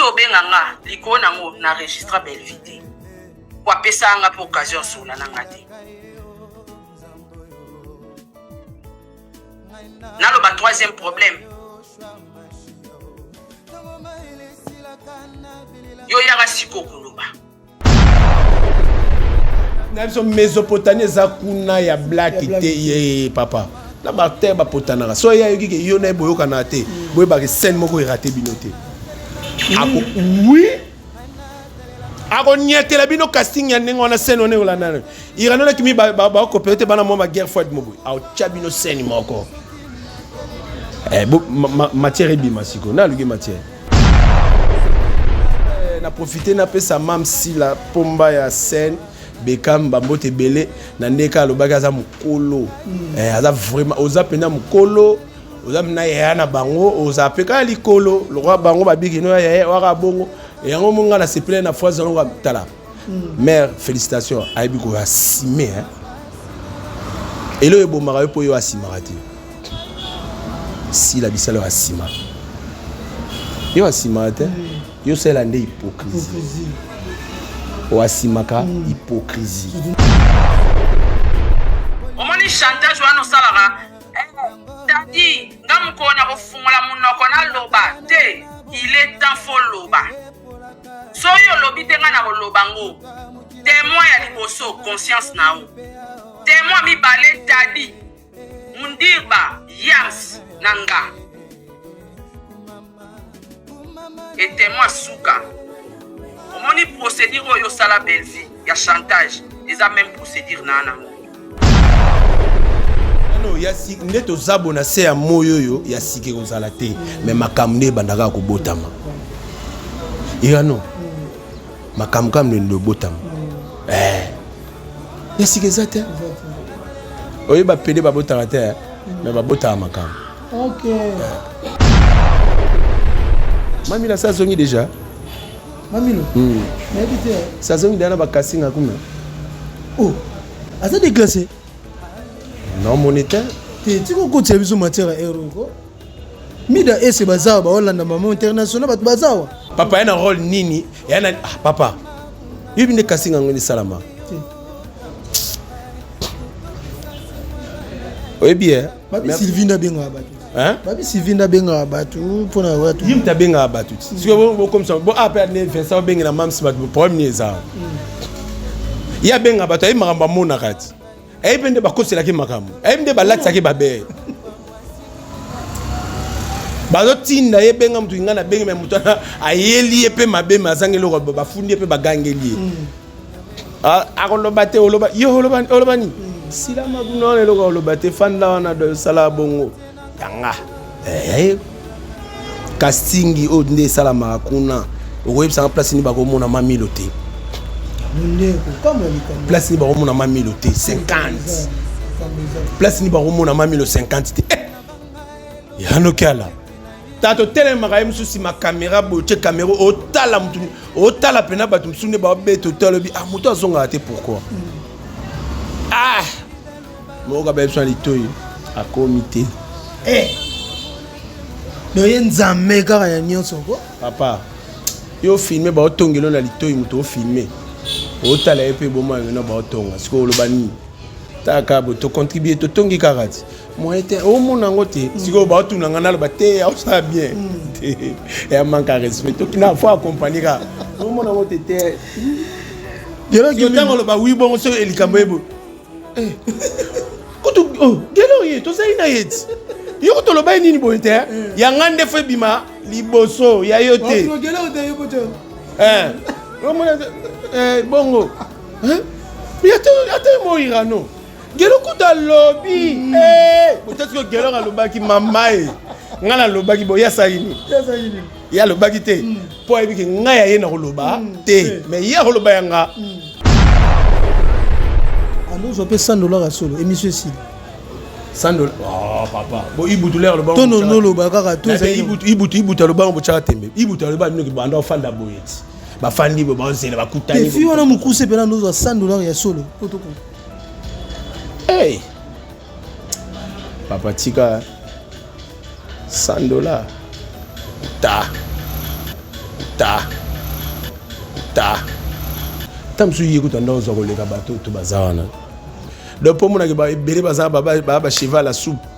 Kutu obenga nga likolo nango na registra Bellevue te. Po apesa nga pe occasion asola na nga te. Naloba troisième problème. Yo yaka sikoyo koloba. Na biso Mesopotamie eza kuna ya black te ye papa. Na ba terre bapotanaka. So ye ayoki ke yo na ye boyokanaka te. Boyebaka scène moko erate bino te. Ako oui akoniatela bino casting ya ndenge wana scène wana ekolanda na Irano na kimi bakopere te bana mwa ba guerre froide moboye aotya bino scène moko eh, bo, ma, ma, matière ebima sikoyo naluki matière eh, na profite napesa mam sila pomba ya scène Beckham bambote ebele na ndenge alobaki aza mokolo mm. eh, aza vraiment oza mpenza mokolo oza na yaya na bango oza mpe kaka likolo lokola bango babiki no yaya waka bongo yango mo ngai nasepelai na phrase yango tala mm. mare félicitation ayebi koasime hein? eloko ebomaka yo mpo yo asimaka te sila bisala yo asima yo asimaka te mm. yo osala nde hypocrisie oasimaka mm. hypocrisie omoni chantage wana osalaka Daddy, nga mokolo na kofungola monoko naloba te, il est temps faut loba. Soki olobi te nga na koloba ngo. Temoin ya liboso conscience na yo. Temoin mibale Daddy, Mundirba, Yams na nga. Et temoin suka. Omoni procédure oyo osala Bellevue ya chantage eza même procédure na nango. Nde toza bo na se ya moi oyo ya sika ekozala te me makambo nde ebandaka kobotama irano makambo kaka nde obotama eh. ya sika eza te oyeba pede babotaka te eh. me babotaka makambo okay. Mamila sa azongi deja Mamilo nayebi te sa azongi deja na bakasinga kuna oh aza déclassé non moni te te tika okotisa biso matière ya ero ko mida ese bazawa baolanda mama international bato bazawa papa ya na role nini ya na ah, papa yebi nde kasinga yango esalama oyebi ye babi sylvie nde abengaka bato Hein? Babi Sylvie nde abengaka bato mpona bato. Ye moto abengaka bato ti. Sikoyo bokomisa bo ape ne Vincent obengela mams bato problème nini eza? Ye abengaka bato ayebi makambo amonaka ti. Ayebi nde bakoselaki makambo. Ayebi nde balatisaki babere. Bazotinda ye benga moto ngai nabengi me moto wana ayeli ye mpe mabe me azangi eloko bafundi ye mpe bagangeli ye. Ah, akoloba te oloba yo oloba oloba nini silama kuna wana eloko oloba te fanda wana sala bongo yanga eh, casting oyo nde esalamaka kuna okoyebisanga place nini bakomona mamilo te place nini bakomona mamilo te 50 place nini bakomona mamilo 50 te eh! yanokiala tata otelemaka ye mosusu nsima kamera boye otie kamera otala motu otala mpena bato mosusu nde babeta otala obi ah moto azongaka te pourquoi ah moko kaba biso na litoi akomi te eh. doye nzambe kaka ya nyonso ko papa yo filme baotongelo na litoi moto ofilme otala ye mpe eboma yango baotonga sikoyo oloba nini taka bo tocontribue totongi kaka ti moyen te omona yango te sikoyo baotuna nga naloba te aosala bien mm. te ya manque ya respect tokina fo accompagne kaka omona yango te te ntango oloba wi bongo soki likambo ye boye eh. kutu oh, gelo ye tozali na ye ti yo kutu oloba ye nini boye te eh? ya nga nde fo ebima liboso ya yo te eh, bongo ata ye moirano Gelo kutu alobi mm. eh, botati ko gelo alobaki mama ye ngai nalobaki boye asali nini ye alobaki te mm. mpo ayebi ke ngai aye na koloba mm. te mais ye akoloba ya nga alozwa mpe 100 dollar ya solo émission esili 100 dollar oh papa bo ibutu lero aloba to noloba kaka to ibutu ibutu ibutu aloba botyaka tembe ibutu aloba bino banda ofanda boye ti bafandi boye bazela bakutani fi wana mokuse mpena nozwa 100 dollar ya solo po toko Hey! Papa tika 100 dollars. Ta. Ta ta ta mosusu ye kutu anda ozwa koleka bato to baza wana. Donc mpo omonake ebele baza baa bacheval ya soupe.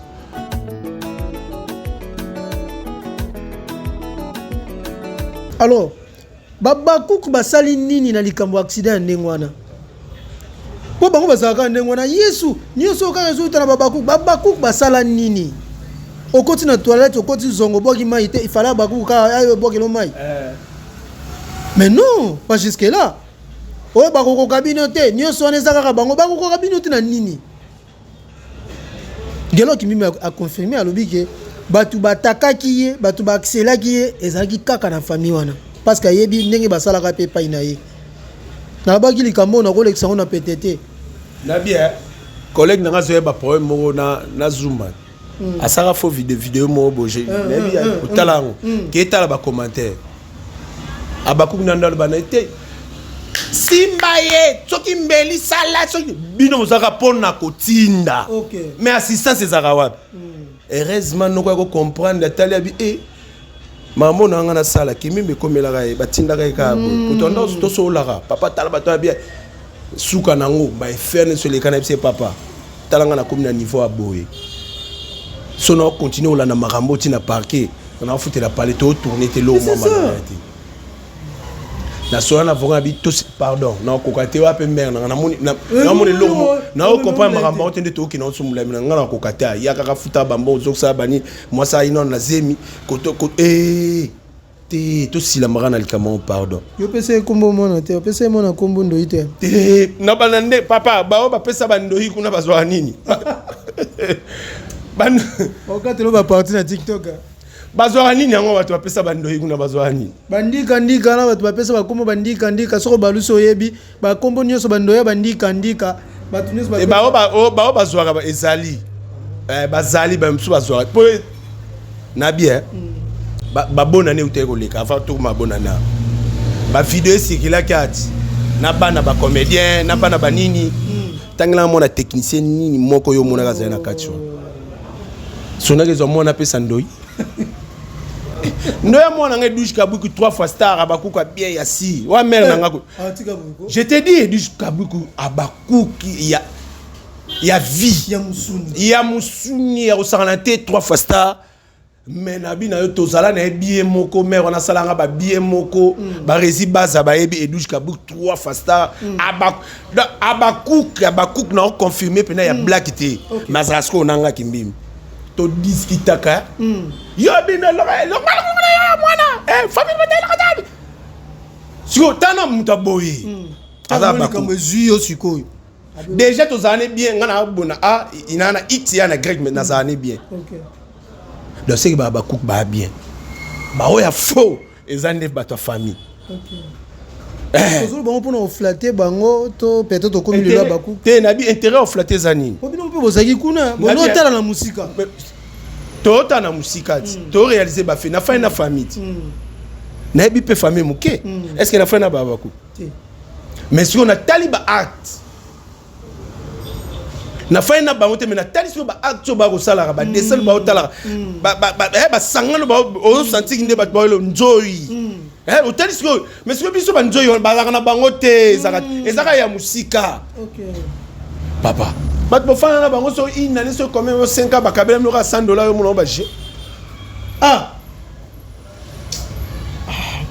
Alors babakuku basali nini na likambo ya accident ya ndenge wana? Mpo bango bazalaka ndenge wana, Yesu nyonso kaka ezouta na babakuku. Babakuku basala nini? Okoti na toilette, okoti zongo, obwaki mai te, ifale abakuku kaka ayo ebwakelo mai. Mais non, pas jusque là. Oyo bakokoka bino te, nyonso wana eza kaka bango bakokoka bino te na nini? Gelo Kimimi a confirmé, alobi ke bato batakaki ye, bato baakselaki ye, ezalaki kaka na famille wana, parce que ayebi ndenge basalaka mpe epai na ye. Nalobaki likambo oyo nakolekisa yango na pete te. Na bien collègue nanga azoyeba problème moko na Zuma. Asaka faux video moko boje, nayebi otala yango ke etala bacommentaire abakuki na ndalo bana te simba ye soki mbeli sala soki bino bozalaka mpona kotinda. Mais assistance ezalaka wapi? Heureusement noko ya kocomprendre, atali abi e makambo na nga nasala kimimba ekomelaka ye, batindaka ye kaka boye koto ndo tosololaka. Papa, tala bato ya bien, suka nango baefere nyonso eleka na biso. Papa, tala nga nakomi na niveau ya boye, so na continue kolanda makambo ntina parquet nafutela pale totourne te loo mwa malaya te. Nasola na avocat abi tos pardon, nakoka te wape mare nanga namoni namoni eloko naocomprendre makambo yango te nde tookende oso molami na nga nakoka te. Aya kaka futa bambo ozokosala bani mwasi ayi nano na zemi koto te tosilamaka na likambo yango, pardon. Yo pesa ye kombo mwana te, opesa ye mwana kombo ndoi te. Te na bana nde papa bao bapesa bandoi kuna bazwaka nini? Okatelo baparti na TikTok. Bazwaka nini yango? Bato bapesa bandoi kuna bazwaka nini? Bandika ndika na bato bapesa bakombo bandika ndika, soko balusi oyebi bakombo nyonso bandoya bandika ndika bato nyonso. E bao bazwaka ezali bazali bamosusu bazwaka po na bien babonane eutaki koleka avant tokoma bonane awa, bavideo esikilaki ati na bana bacomédien na bana banini ntangelanga mwana technicien nini moko yo omonaka azali na kati wana. Sonaki ezwa mwana apesa ndoi ndoya mwana ngai Douche Kabuku, trois fois star abakuku bien ya si wa mère na nga. Je te dis, Douche Kabuku abakuki ya vie ya musuni, ya musuni ya kosangana te, trois fois star. Mais na bi na yo tozala na ye bien moko, mère wana asalanga babien moko, baresi baza bayebi Edouche Kabuk, trois fois star. Abakuk abakuk na oconfirme mpena ya blague te. Mais azala sikoyo nangaki mbimi todiskitaka yo bino mwana famille sikoyo tana moto aboye. Aza likambo ezwi yo sikoyo. Déjà tozala ne bien, nga na bona a ina na x ya na y, mais nazala ne bien. Donc seke baa bacook baa bien, baoyo ya faux eza nde bato ya famille. Ozolo bango mpona oflate bango to peut-être okomi lelo ya bakuku? Te, nabi intérêt oflate eza nini? Po bino mpe bozalaki kuna, bonotala na mosika. Tootala na mosika ti toréalise bafe na fai na famille ti nayebi mpe famille moke. Est ce que na fai na baa bakuku? Mais sikoyo natali baacte nafai na bango te, mais natali sikoyo baacte oyo bakosalaka, badessin baotalaka, basangano ozosantiki nde bato baoyo nzoi otali sikoyo. Mais sikoyo biso banzoi wana bazalaka na bango te, ezalaka ya mosika. Papa, bato bofanda na bango so une année, so combien, 5 ans, bakabela biloko ya 100 $, yo mona baje. Ah,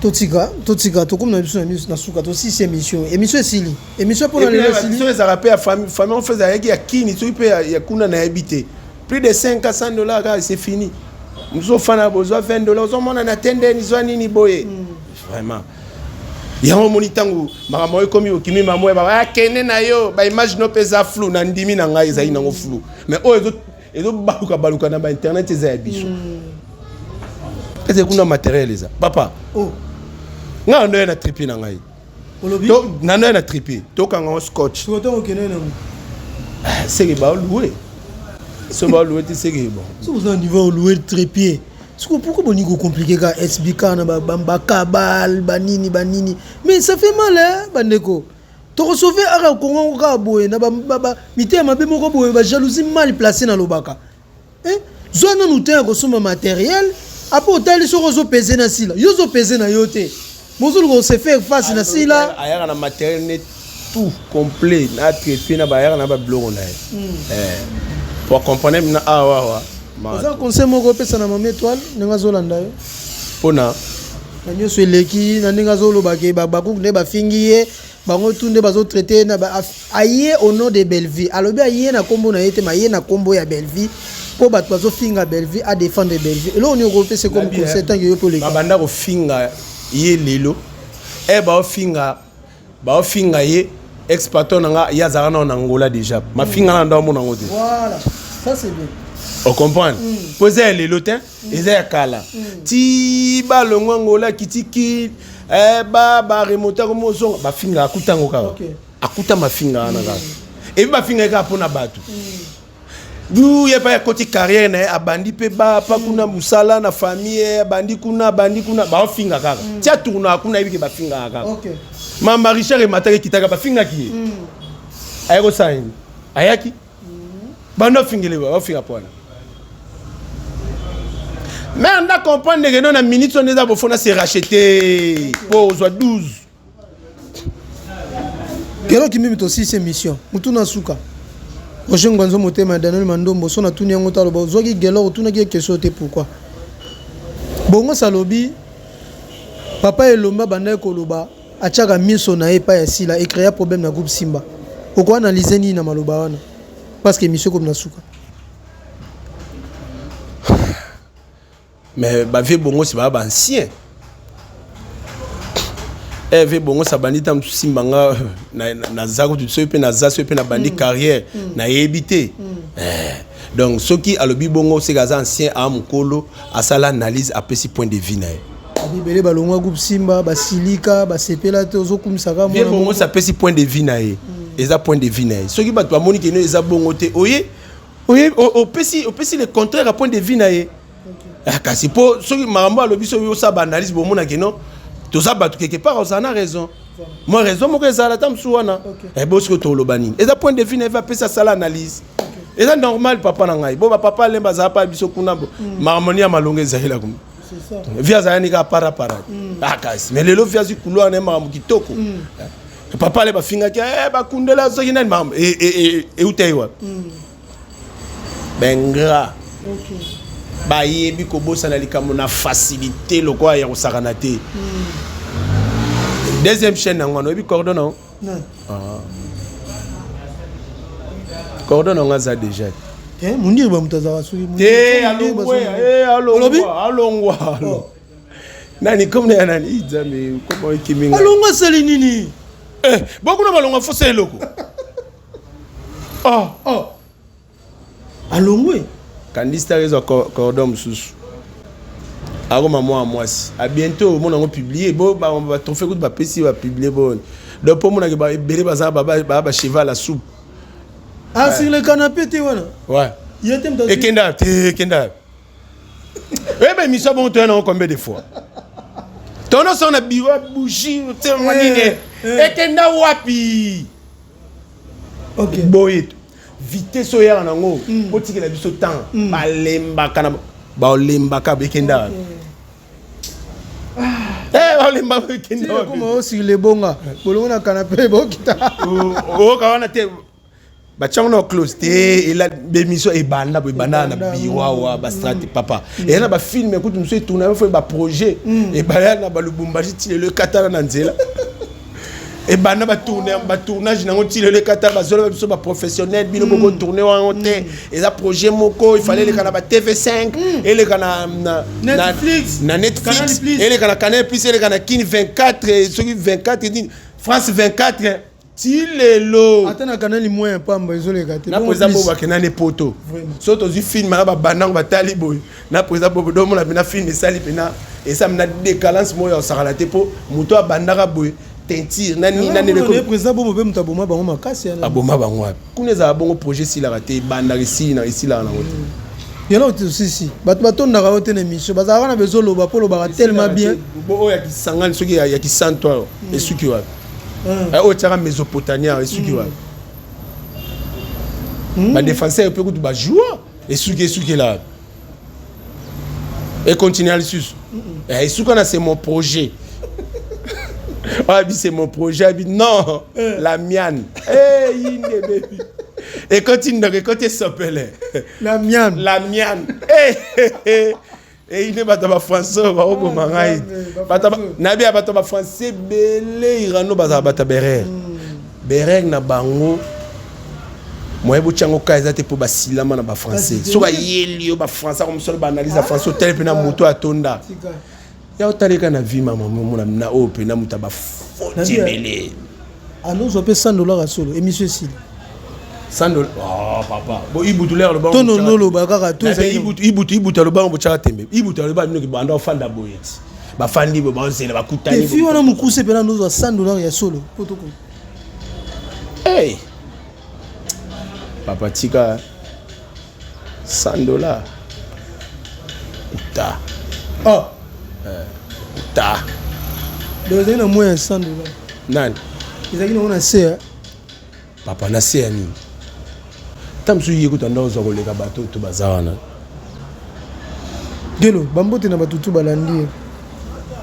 totika totika, tokomi na biso na suka, tosisi émission, émission esili, émission mpona lelo esili. So ezalaka mpe ya famille, famille en fait ezalaki ya kini soki mpe ya kuna nayebi te, plus de 5 à 100 $ kaka, c'est fini. Mosusu ofanda bozwa 20 $, ozomona na te ndeni zwa nini boye. Vraiment yango omoni ntango makambo oyo ekomi okimi mamo ya akende na yo, baimage no mpe eza flou. Na ndimi na ngai ezali nango flou, mais oyo ezobaluka baluka na bainternet eza ya biso eze kuna matériel eza papa. Ngai na ndoye na trépied na ngai, na ndoye na trépied, tokanga ngo scotch seke baoluwe so baoluwe te seke bon. So oza na niveau oluwe trépied siko, pourquoi bolingi kocompliquer ka SBK na bakabal banini banini? Mais ça fait mal hein, bandeko. Tokosauve aka Kongo yango kaka boye na mitema mabe moko boye, bajalousie mal placé. Nalobaka, zwa nanu te ya kosomba matériel, apo otali soki ozopese na sila, yo ozopese na yo te. Bozoluka se faire face na Sila. Ayaka na matériel ne tout complet na trépied na bayaka na babiloko na ye. Eh. Po comprendre na awa awa. Oza conseil moko opesa na Mama Étoile ndenge azolanda yo. Pona na nyonso eleki na ndenge azoloba ke bakuku nde bafingi ye bango tu nde bazotraite na aye au nom de Bellevue alobi aye na kombo na ye te ma aye na kombo ya Bellevue mpo bato bazofinga Bellevue a défendre Bellevue eloko nini okopesa comme conseil tant que yo mpe oleka babanda kofinga ye lelo e baofinga baofinga ye ex patron na nga ye azalaka nao na Angola déjà mafinga na ndao mona yango te. Voilà, ça c'est bien. Ocomprendre mpo eza ya lelo te, eza ya kala ti balongwa Angola kitiki eh, ba baremonte yango mozonga bafinga akuta yango kaka. Akuta mafinga wana kaka epi bafinga ye kaka mpona bato du ye pa akoti carrière na ye abandi mpe bapa kuna mosala na famille ye abandi kuna abandi kuna baofinga kaka ti atournaka kuna ayebi ke bafingaka kaka. Mama Richard emataki ekitaka bafingaki ye aye kosala nini ayaki bando afingeli bafinga po wana mais anda comprendre ke no na minute wana eza bofona se racheter po ozwa 12. Piero Kimimi tosilisi émission mutu na suka Roger Ngwanzo motema ya Daniel Mandombo so natuni yango taloba ozwaki gelor otunaki ye question te pourquoi bongo salobi papa Elombe abandaki koloba atiaka miso na ye epai ya Sila ecréa problème na groupe Simba okoanalyse nini na maloba wana parce que émission ekomi na suka. Mais bavie bongo si baa baancien eh vie bongo sa bandi ta mosusu simba nga naza kutu soki mpe naza soki mpe nabandi carrière nayebi te. Eh, donc soki alobi bongo seke aza ancien aa mokolo asala analyse apesi point de vue na ye. Ebele balongwa groupe Simba basilika basepela te ozokumisaka vie bongo moko. Apesi point de vue na ye, eza point de vue na ye. Soki bato bamoni keno eza bongo te oye oye opesi le contraire ya point de vue na ye. Ah, kasi mpo soki makambo alobi soki osala baanalyse bomona keno toza bato quelque part ozala na raison mwa raison moko ezala ata mosusu wana. Eh, bo soki toloba nini eza point de vue na ye apesi asala analyse eza normal papa na ngai bo bapapa alemba azala pa biso kuna bo makambo ya malongo ezalela kuna. C'est ça. Vi azala ni kaka para para. Ah, kasi mais lelo vi azwi couloir na ye makambo kitoko. Eh, papa ale bafingaki eh, bakundela soki nani makambo euta ye wapi baingra bayebi kobosana likambo na facilité lokola ya kosakana te. Deuxième chaîne yango wana oyebi cordon nango. Nani? Cordon nango aza déjà. Eh, Mundiri ba moto azalaka soki te alongwe eh, Olobi? alongwa alongwa nani comme ya nani nzambe koma ekiminga. Alongwa asali nini? Eh, bokuna balongwa fosa eloko oh. Oh. Alongwe. Kandista ezwa cordon mosusu akoma mwana mwasi a bientôt omona yango publie bo batrophée kutu bapesi bapublie bo donc mpo omonake ebele baza baa bacheval ya soupe. Ah, sur le canapé te wana. Ouais. Ye te moto ekenda te ekenda oyeba émission bongo toya nango combien de fois tono na biro ya bougie te nini ekenda wapi. Boye vitesse oyo eyaka nango otikela biso temps balembaka na balembaka ekenda wapi. Eh, balembaka ekenda wapi. Koma osili lebonga bolongo na canapé bokita. Oyoka wana te batiango na close te ela bémission ebanda bo ebanda na biro awa bastrate papa eya na bafilm kutu mosusu etourna fo baprojet ebaya na balubumbashi ti lelo ekatana na nzela ebanda batournage nango ti lelo ekatana bazwela biso baprofessionnel bino bokotourne wango te eza projet moko il fallait eleka na ba TV5 eleka Netflix. Na Canal Netflix Plus. Eleka na Canal Plus eleka na Kini 24 soki 24 nini France 24 ti lelo. Ata na canal moyen pamba ezoleka te. Na Bongo président plus. Bobo akenda ne poto. Vraiment. So tozwi film na babandango batali boye na président Bobo domona mpena film esali mpena esali mpena décalance moko ya kosakana te mpo moto abandaka boye teinture nani nani Ye eleko. Président Bobo mpe moto aboma bango makasi yana. Aboma bango wapi kuna ezala bongo projet esilaka te ebandaka esili na esilaka nango te. Yala osisi bato batondaka yo te na émission bazalaka wana bezoloba mpo olobaka tellement bien. Bo oyo ya Kisangani soki ya Kisanto ayo esuki wapi. Eh, oyo tiaka Mésopotamie ayo esuki wapi badéfenseur mpe kutu bajoueur esuki esukela wapi econtinue lisusu. Eh, esuka na c'est mon projet. Abi c'est mon projet abi non eh. La mienne eh yinde baby ekoti ndoko ekoti esopele. La mienne. La mienne eh eyinde bato ya bafrançais bakoboma ngai nayebi ya bato ya bafrançais ebele irano bazala bato ya berere berere na bango moye botya yango ka eza te mpo basilama na bafrançais soki ayeli yo bafrançais akomosala baanalyse ya français otali mpe na moto atonda ya otaleka na vie mama omona na oyo mpena moto ya bafoti ebele. Anozwa mpe 100 $ ya solo, émission esili. 100 $, oh papa, bo Ibutu lere aloba. To nonoloba kaka to. Ibutu, Ibutu, Ibutu aloba ngo botyaka tembe. Ibutu aloba binoki banda ofanda boye ti bafandi boye baozela bakutani. Fi wana mokuse mpena nozwa 100 $ ya solo po toko. Hey! Papa, tika 100 $ uta. Oh. Uta. Donc ezalaki na moyen ya 100 $. Nani? Ezalaki nango na se. Papa, na se ya nini? Ta mosusu ye kuta nda ozwa koleka bato to baza wana. Gelo, bambote na bato tu balandi yo.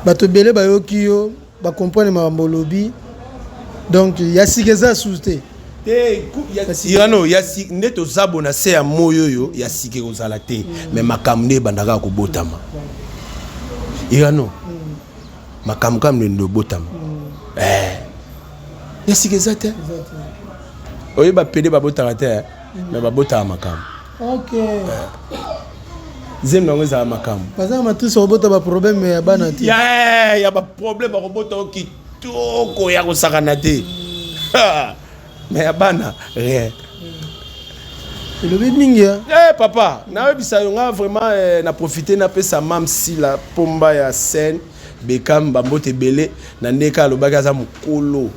Bato ebele bayoki yo, bacomprendre makambo olobi. Donc ya sika eza susu te. Te, irano ya nde toza bo na se ya moi oyo ya sika ekozala te, mais makambo nde ebandaka kobotama irano. Makambo kaka nde obotama. Ya sika eza te. Oyeba pede babotaka te, mais babotaka makambo. Zembe yango ezala makambo. Baza na matrice, bakobota baproblème ya bana te. Ya baproblème bakobota o kitoko ya kosakana te, mais ya bana rien. Elobi mingi. Eh papa, nayebisa yo nga vraiment na profite napesa mam Sila pomba ya scène Bekam bambote ebele na ndenge alobaki aza mokolo.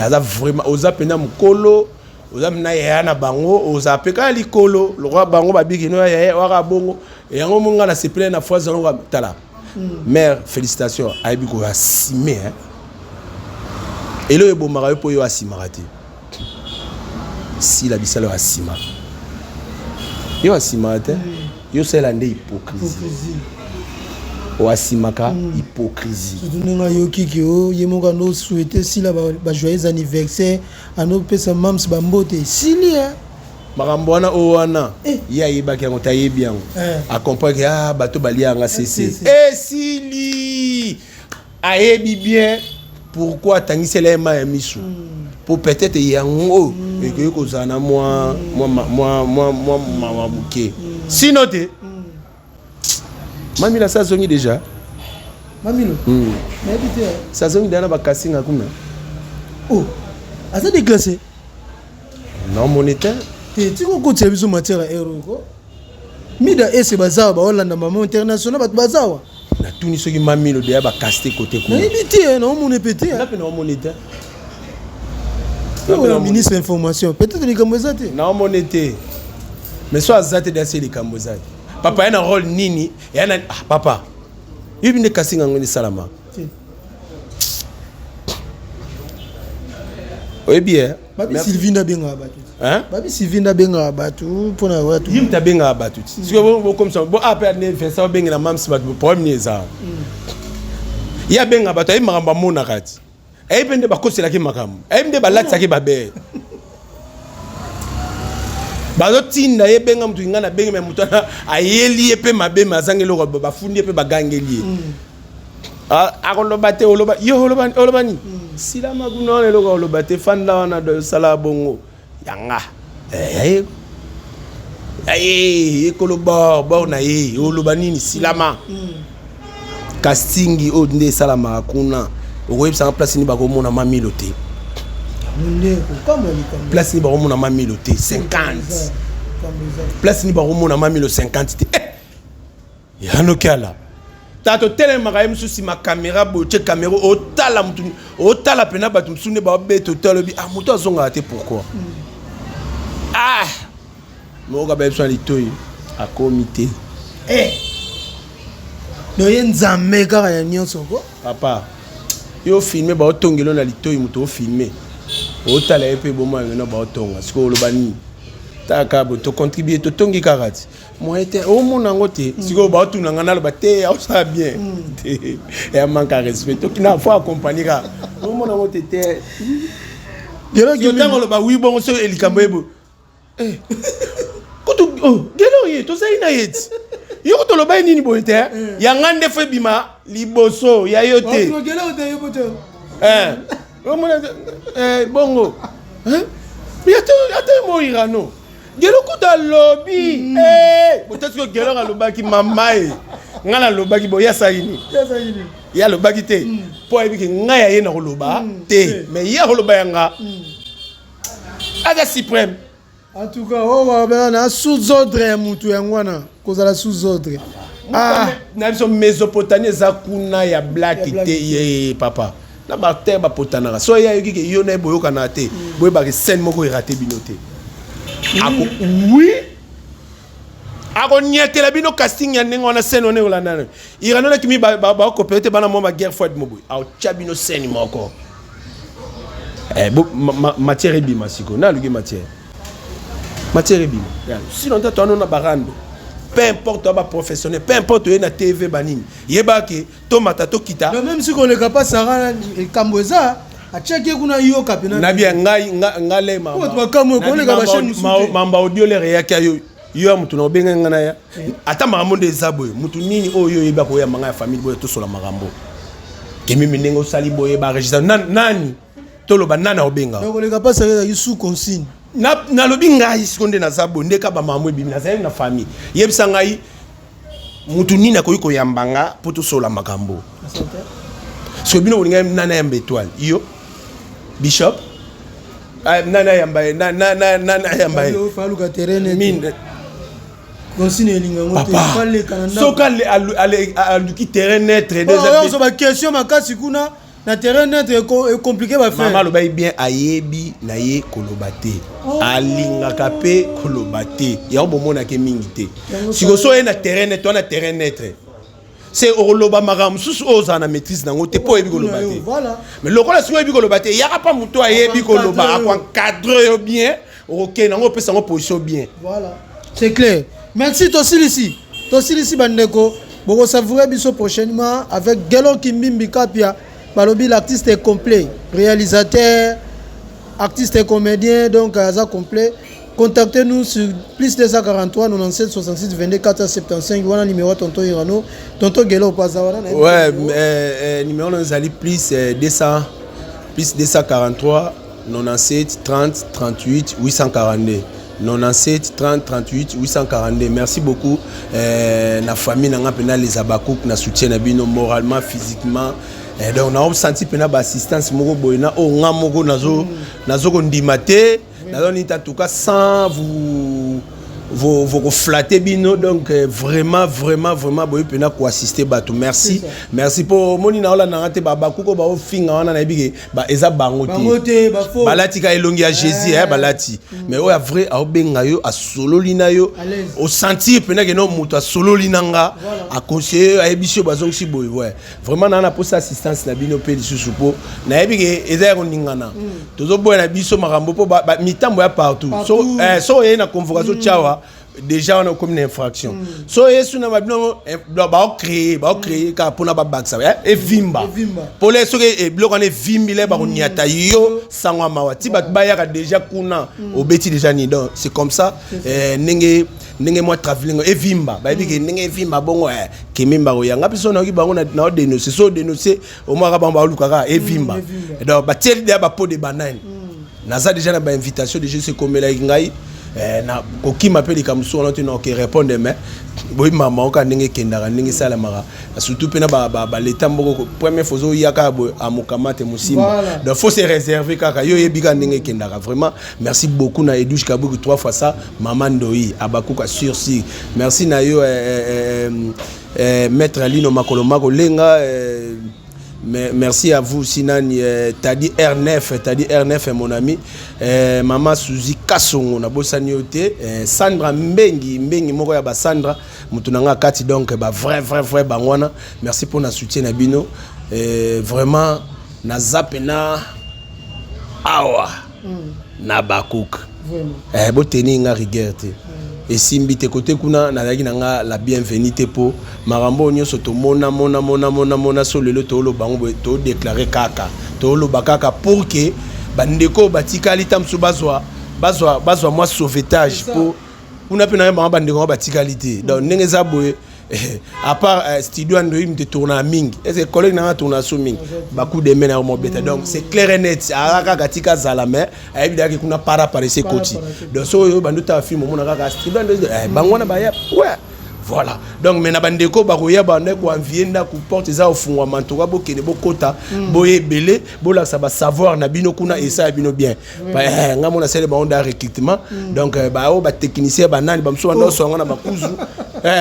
Aza vraiment, oza mpena mokolo, oza mpena yaya na bango, oza mpe kaka likolo lokola bango babiki no yaya waka bongo yango mo nga nasepele na phrase yango. Tala, mère, félicitation, ayebi koasime eloko ebomaka yo mpo yo asimaka te. Sila bisala oyo asimaka, yo asimaka te, yo osala nde hypocrisie, oasimaka hypocrisie. Surtout ndenge ayoki ke o ye moko ando souhaite Sila bajoyeux anniversaire, andopesa mams bambote esili. Makambo wana oyo wana ye ayebaki yango te, ayebi yango, acomprendre ke ah, bato balia yanga sese esili. Ayebi bien pourquoi atangisela ye mai ya miso, po peut-être yango ekoki kozala na mwa mawa moke, sino te Mamila sa azongi déjà. Mamilo? Nayebi te. Sa azongi déjà na bakasinga kuna. Oh, aza déclassé. Naomoni te. Te, tika okotisa biso matière ya ero ko mida ese bazawa baolanda mama international, bato bazawa. Natuni soki Mamilo deya bakaste kote kuna. Nayebi te, naomona pe te. Nga mpe naomoni te. Oyo ministre information, peut-être likambo eza te. Naomoni te, mais so aza te dasi likambo eza te. Papa ye na rôle nini ya na ah, papa yebi nde kasinga yango esalama. Te. Oyebi ye. Babi Sylvie nde abengaka bato. Hein? Babi Sylvie nde abengaka bato mpona bato. Ye moto abengaka bato ti sikoyo bokomisa bo ape ane Vincent obengela mamsi bato, problème nini eza? Ye abengaka bato, ayebi makambo amonaka ti ayebi mpe nde bakoselaki makambo, ayebi nde balatisaki babere bazotinda ye benga motu. Ngai nabengi me motu wana ayeli ye mpe mabe, me azangi eloko, bafundi ye mpe bagangeli ye. Akoloba te, oloba yo oloba nini? Silama kuna wana, eloko oloba te, fanda wana do osala bongo yanga. Eh, aye ekolo bor bor na ye, oloba nini? Silama casting oyo nde esalamaka kuna, okoyebisanga place nini bakomona Mamilo te? Nde kokamwa likambo. Place nini bakomona Mamilo te? 50 place nini bakomona Mamilo 50 te? Eh! Yanoki ala tata otelemaka ye mosusu nsima caméra boye, otie caméra, otala mutu, otala mpena bato mosusu nde babeta, otala obi ah, moto azongaka te, pourquoi? Ah, mokoka bayebi so na litoi akomi te. Eh! Donc ye Nzambe kaka ya nyonso ko. Papa, yo filme baotongelo na litoi, moto ofilme otala ye mpe eboma yango na baotonga sikoyo, oloba nini? Taka boye tocontribue, totongi kaka ti moyen te, omona yango te. Sikoyo baotuna nga naloba te aosala bien te, ya manque ya respect. Tokina, faut accompagner kaka. Omona yango te te. Ntango oloba wi bongo so likambo ye boye. Eh. Kutu oh, gelo ye tozali na ye ti. Yo kutu oloba ye nini boye te? Eh. Ya nga nde fo ebima liboso ya yo te. Eh. Omona eh, bongo. Hein? Ata mo Irano. Gelo kutu alobi. Eh, botati ko gelo alobaki mama e. Nga nalobaki boye asali nini? Ye alobaki te. Mpo ayebi ke ngai ya ye na koloba te. Mais ye akoloba ya nga. Aza suprême. En tout cas, oh, na sous ordre ya mutu yango wana kozala sous ordre. Ah, na biso Mésopotamie eza kuna ya black te ye papa. Na ba terre bapotanaka. So ye ayoki ke yo na ye boyokana te. Boyebaka scène moko erate bino te. Ako oui akoniatela bino casting ya ndenge wana scène wana ekolanda na Irano na kimi bakopere te bana mwa ba guerre froide mo boye aotya bino scène moko eh, bo, ma, matière ebima sikoyo naluki matière matière ebima sinon te toano na barando peu importe ba professionnel, peu importe oye na TV banini, yeba ke tomata tokita. Même si koleka pa Sara likambo eza atiaki ye kuna yoka pena na bien ngai nga le mamba audio lere eyaki yo yo ya motu na obengai ngai na ya ata makambo nde eza boye motu nini oyo oyebi akoyamba ngai ya famille boye tosola makambo kemimi ndenge osali boye baregistre nani toloba nani aobenga koleka mpasi ezalaki sous consigne. Nalobi ngai siko nde naza boye nde ka bamambo ebimi nazali na famille, yebisa ngai motu nini akoki koyamba nga mpo tosola makambo. Soki bino bolingai nani ayamba étoile, yo bishop nani ayamba ye, nani ayamba ye? Faluka terrain consigne elinga yango te. Papa, soki aluki terrain neutre. Déjà baquestion makasi kuna na terrain neutre ecompliqué baffaire. Mama alobaki bien, ayebi na ye koloba te. Oh. Alingaka mpe koloba te, yango bomonake mingi te. Sikoyo so oye na terrain neutre wana, terrain neutre se okoloba makambo mosusu oyo ozala na maîtrise nango te mpo oyebi koloba te. Mais lokola sikoyo oyebi koloba te, yaka mpa moto ayebi koloba, akoencadre yo bien, okokende yango, opesa yango position bien. Voilà, c'est clair, merci. Tosilisi, tosilisi bandeko, bokosavoure biso prochainement avec Gelon Kimbimbi Kapia. Balobi l'artiste est complet, réalisateur, artiste et comédien, donc aza complet. Contactez-nous sur plus 243 97 66 22 475 wana numéro tonton Irano, tonton Gelo Paza wana. Ouais, numéro na ezali plus 200 plus 243 97 30 38 842, 97 30 38 842. Merci beaucoup na famille na nga mpena les Abakouk na soutien na bino moralement, physiquement. Donc naosanti mpena baassistance moko boye na oyo nga moko nazo kondima te, nazo nini, en tout cas sans vous vokoflatter bino. Donc vraiment, vraiment, vraiment boye mpena koassiste bato. Merci, merci mpo omoni na olandanga te babakuko baofinga wana, nayebi ke eza bango te, balati ka elongi ya Jésus eh, balati. Mais oyo ya vrai aobenga yo, asololi na yo, osentir mpena ke no moto asololi na nga, aconseille yo, ayebisi yo, bazongisi boye. Ouais, vraiment naa na posa assistance na bino mpe lisusu mpo nayebi ke eza ya koningana. Tozoboya na biso makambo mpo mitambo ya partout. So oyei na convocation tiawa déjà wana okomi na infraction. So yesu na babino baocréer, baocréer kaka mpona babakisa evimba pole. Soki biloko wana evimbi le bakoniata yo sango ya mawa ti bato bayaka déjà kuna obeti déjà nini. Donc c'est comme ça ndenge ndenge mwa travelling evimba, bayebi ke ndenge evimba bongo kemimba koyanga biso nayoki bango naodénonce. So odénonce omwaka bango baolukaka evimba, donc batieli deya bapeau de banane. Naza déjà na bainvitation déjà sekomelaki ngai na kokima mpe likambo so wana te na oke répondre. Mais boyebi mama oka ndenge ekendaka, ndenge esalamaka, surtout mpe na baleta moko première fois ozoya kaka boye amokama te mosimba. Donc faut se réserver kaka, yo oyebi kaka ndenge ekendaka. Vraiment merci beaucoup na Edouche Kabuki trois fois ça, mama Ndoi Abakuka sursi. Merci na yo maître Alino Makolo Makolenga. Mais merci à vous aussi nani Tadi R9, Tadi R9 mon ami, maman Suzy Kasongo na bosani yo te, Sandra Mbengi Mbengi moko ya ba Sandra mutu na nga kati. Donc ba vrai vrai vrai bango wana, merci pour na soutien na bino. Vraiment naza pena awa na Bakuk boteni nga rigueur te. Esimbi te kote kuna nazalaki na nga la bienvenue te mpo makambo oyo nyonso tomona mona mona mona mona. So lelo tooloba yango boye, todéclare kaka. Toloba kaka pour que bandeko batikali ta mosusu bazwa bazwa bazwa mwa sauvetage po kuna mpe na ye bango bandeko yango batikali te. Donc ndenge eza boye, à part studio Android moto etournaka mingi, est ce que collègue nanga tournaka so mingi, bacoup de main na yo mobeta. Donc c'est clair et net, aka kaka tika azala, mais ayebi daki kuna para parese ekoti. Donc so oyo bando tala film, omona kaka studio Android, bango wana baya, ouais, voilà. Donc mais na bandeko bakoya, banda koenvie ndako, porte eza kofungwama ntoka, bokende bokota, boye ebele, bolakisa basavoir na bino kuna, esala bino bien. Nga mona asali bango da recrutement. Donc bao batechnicien banani, bamosusu banda osonga na bakuzu,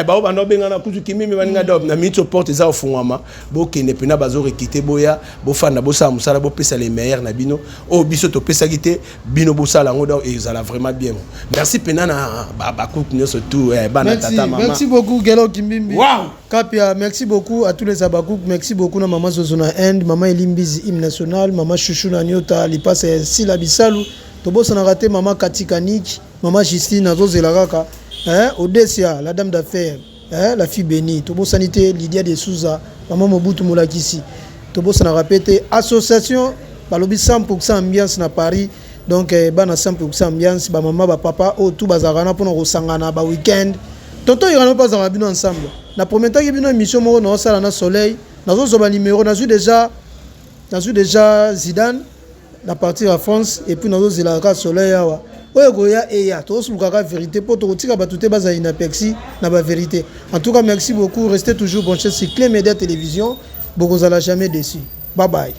bao banda obenga na kuzu kimimi baninga. Donc na miniti porte eza kofungwama, bokende mpena, bazorecruter, boya, bofanda, bosala mosala, bopesa les meilleurs na bino oyo biso topesaki te, bino bosala yango. Donc ezala vraiment bien. Merci mpena na bakuku nyonso tout, bana, tata, mama. Merci beaucoup, Gelo Kimbimbi. Wow. Kapia, merci beaucoup à tous les Abakouk. Merci beaucoup na Maman Zozo na Inde, Maman Elimbizi, hymne national, Maman Chouchou na Nyota, Lipasa ya Sila Bisalu. Tobosanaka te Maman Katika Nick, Maman Justine azozela kaka. Hein, Odessia, la dame d'affaires, hein, la fille bénie. Tobosani te Lydia de Souza, Maman Mobutu Molakisi. Tobosanaka pe te association balobi 100% ambiance na Paris. Donc bana 100% ambiance, ba mama, ba papa oyo tout bazalaka na mpona kosangana ba week-end. Tonton Irano mpe azalaka bino ensemble. Na prometaki bino émission moko naosala na Soleil, nazozwa banimero, nazwi déjà Zidane na partir ya France et puis nazozela kaka Soleil awa oyo ekoya eya, tozosulukaka vérité mpo tokotika bato te bazali na pexi na bavérité. En tout cas, merci beaucoup, restez toujours branchés sur Clé Média Télévision, bokozala jamais déçu. Bye bye.